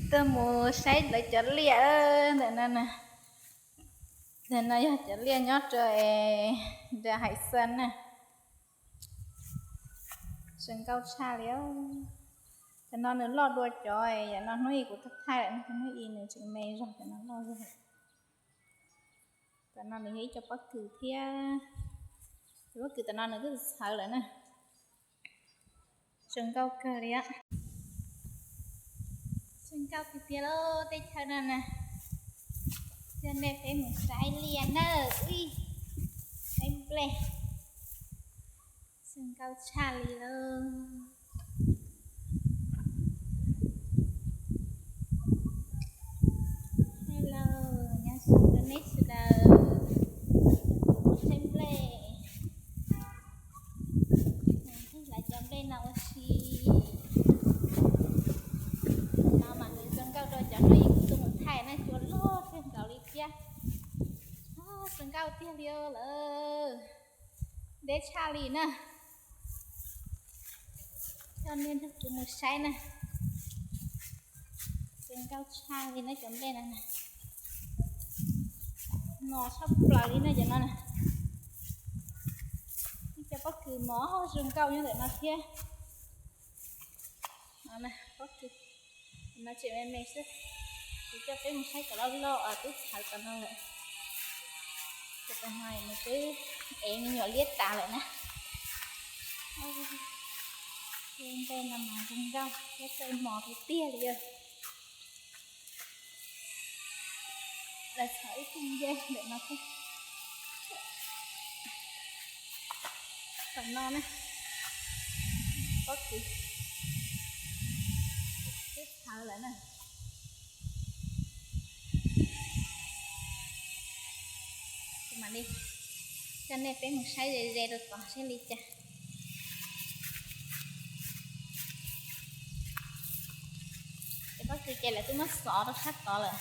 Tuaj mus saib lawv cov liaj ntawm no na. Ntawm no yog cov liaj nyob rau nram Hais Xas na. Zoo nkauj tshaj li. Cov no nws loj dua cov yam no, hnub ib kuv thaij lawm, hnub ib nws tseem me zog, cov no loj zog. Cov no nws yog ib co pob kws thiab. Cov pob kws tom no nws twb txhawv lawm na. Zoo nkauj kawg li. Zoo nkauj tiag tiag lauj, teb chaws no na. Coj nej peb mus saib liaj nawb, ib, saib nplej. Zoo nkauj tshaj li lauj. Hello, nyob zoo rau nej sawv daws. Mus saib nplej. Mus saib lawv cov nplej no ua si. No mas nws zoo nkauj dua cov hnub ib kuv tuaj mus thaij na, cua loj kawg nkaus li thiab. Zoo nkauj tiag li lawm. Deb tshaj li na. Coj nej nrog kuv mus saib na. Zoo nkauj tshaj li na cov nplej no na. No tshaj plaws li na cov no na. Ib co pob kws mos zoo nkauj nyob ntawm no thiab. No pob kws no tseem me me xwb. Kuv coj peb mus saib cov loj loj twb txhawv tom no lawm. Cov no nws twb ev me nyuam liab tas lawm na. Tej nplej no mas zoo nkauj thiab tej mos tiag tiag li. Lawv txhawv ib tug ncej ntawm no thiab. Tom no na, pob kws twb txhawv lawm na. Kuv mam li coj nej peb mus saib ze ze rau tod saib li cas. Ces pob kws ces lawv twb muab xov rau sab tod lawm.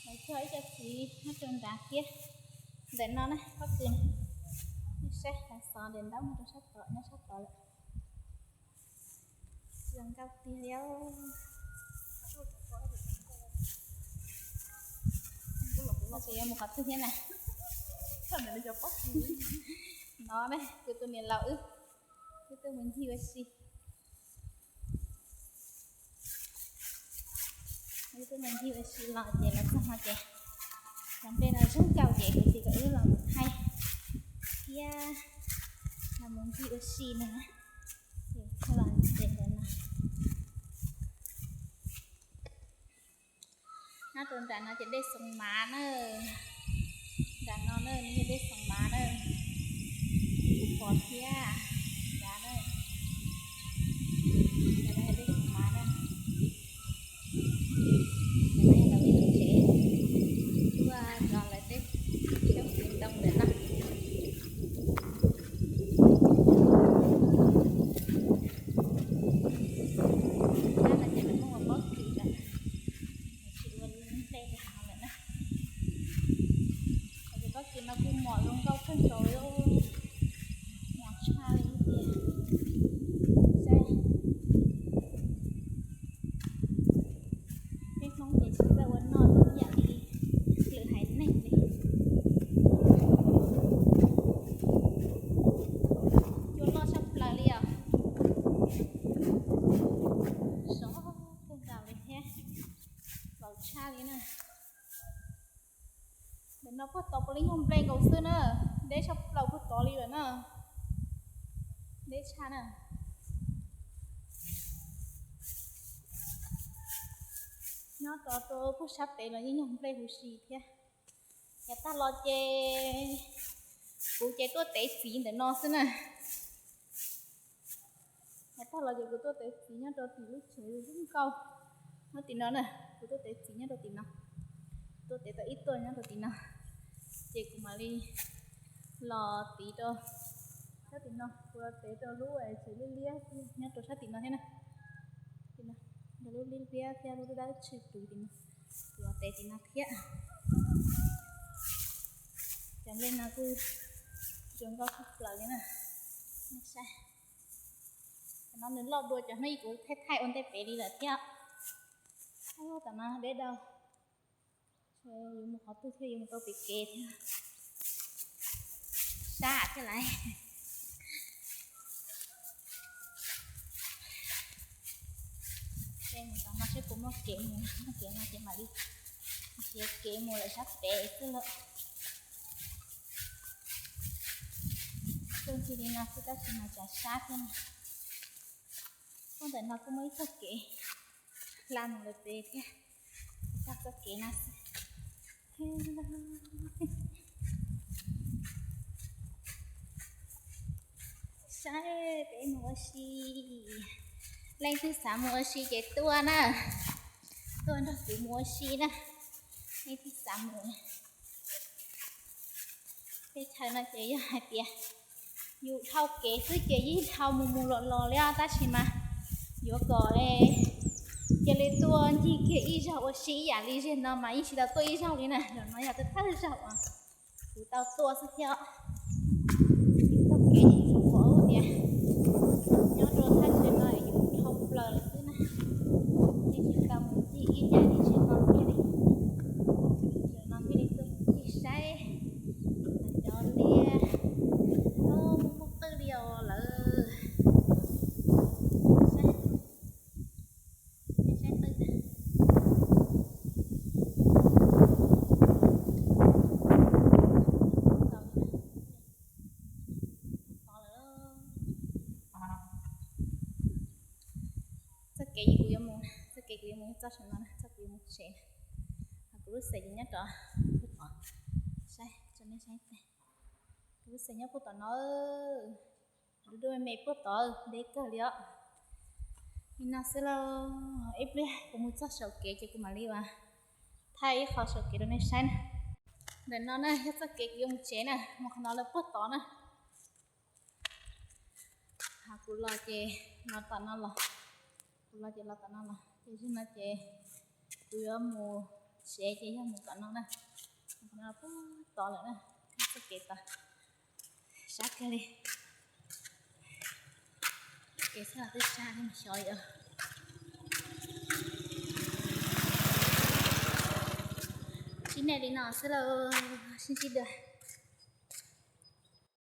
Lawv cog ib co txiv nyob rau nrad thiab. Ntawm no na pob kws, saib, lawv xov ntawm ntaub no rau sab tod, nyob sab tod lawm. Zoo nkauj tiag li. Tseem yuav mus qhov twg thiab na? No ne, kuv tus niam laus wb, wb tuaj mus ncig ua si. Wb tuaj mus ncig ua si los ces los txog no ces cov nplej no zoo nkauj ces kuv thiaj kom wb los mus thaij thiab los mus ncig ua si no. Ces thiaj los ntxeev ntawm no. Nyob rau nram no ces dej Xoo Mav na. Nram no na nws yog dej Xoo Mav na. Kuv pom thiab nrad na. Nram no yog dej Xoo Mav na. Nram no yog lawv ib lub tsev, tuaj zov lawv tej xyoob ntoo ntawm no. Tab no ces lawv muab ua pob kws lawm, tsis ua nplej li hov lawm na. Hos ces pob kws no kuj mos zoo nkauj kawg nkaus li, mos tshaj li tiag. Saib, peb Hmoob ces tsis txawj ua noj zoo yam li lwm haiv neeg li. Cua loj tshaj plaws li os. Sov kawg nkaus li thiab, laus tshaj li na. Ntawm no puag tod puav leej yog nplej nkaus xwb na, deb tshaj plaws puag tod li lawm na. Deb tshaj na. Nyob rau puag sab pem los yeej yog nplej huv si thiab. Yav tag los ces kuv ces tuaj tev txiv ntawm no xwb na. Yav tag los ces kuv tuaj tev txiv nyob rau tim lub tsev zoo nkauj nyob tim no na. Kuv tuaj tev txiv nyob rau tim no, tuaj tev tau ib tuaj nyob rau tim no, ces kuv mam li los tiv rau sab tim no, kuv los tev rau lub tsev liab liab nyob rau sab tim no thiab na. Tim no, lub liab liab thiab lub dawb tsawv tus tim no, kuv los tev tim no thiab. Cov nplej no kuj zoo nkauj tshaj plaws li na. Nej saib, Tam no nws loj dua cov hnub ib kuv thaij thaij ua ntej pem li lawm thiab. Tam no deb dau, yuav mus qhov twg thiaj yuav mus tau pem kev thiab. Sab thiab lauj. Mus tom no seb puas muaj kev mus, muaj kev no ces mam li nrhiav kev mus lawm sab pem xwb lawm. Tuaj ncig li no xwb tab sis mas tsav sab thiab na. Puag ntawm no kuj muaj ib txoj kev hla mus lawm pem thiab, tag txoj kev no xwb. Saib peb mus ua si, leej twg xav mus ua si ces tuaj na, tuaj nrog kuv mus ua si na, leej twg xav mus. Teb chaws no ces yog hais tias yus dhau kev xwb ces yeej dhau mus mus los los li os, tab sis mas yuav kom cia li tuaj ncig kiag ib zaug ua si ib yam li zaum no mas yeej tsis tau tuaj ib zaug li na. Zaum no yog thawj zaug uas kuv tau tuaj xwb thiab. Taug kev ces tsuas pom tias nyob rau thaj tsam no yus dhau plaws lawm xwb na, yeej tsis tau mus ncig ib yam li zaum no thiab li. Zaum no thiaj li tuaj mus ncig saib cov liaj, muaj muaj qwj li os lawm. Saib, saib qwj. Txoj kev kuv yuav mus, txoj kev kuv yuav mus txoj saum no na, txoj kuv yuav mus tsev na. Kuv lub xeem ces nyob rau puag tod, saib, tso nej saib, kuv lub xeem nyob puag tom no, dub dub me me puag tod, deb kawg li os. Li no xwb lauj, ib pliag kuv mus txog saum kev ces kuv mam li ua thaij ib qho saum kev rau nej saib na. Ntawm no na yog txoj kev kuv yuav mus tsev na, mus qhov no lawm puag tod na. Kuv los ces los tom no los, kuv los ces los tom no los, ces zaum no ces kuv yuav mus tsev ces yog mus tom no na, mus qhov no puag tod lawm na, txoj kev tod sab kawg li. Kev txoj twb sab li mas xyov yog. Sib ntsib li no xwb lauj, sib ntsib dua.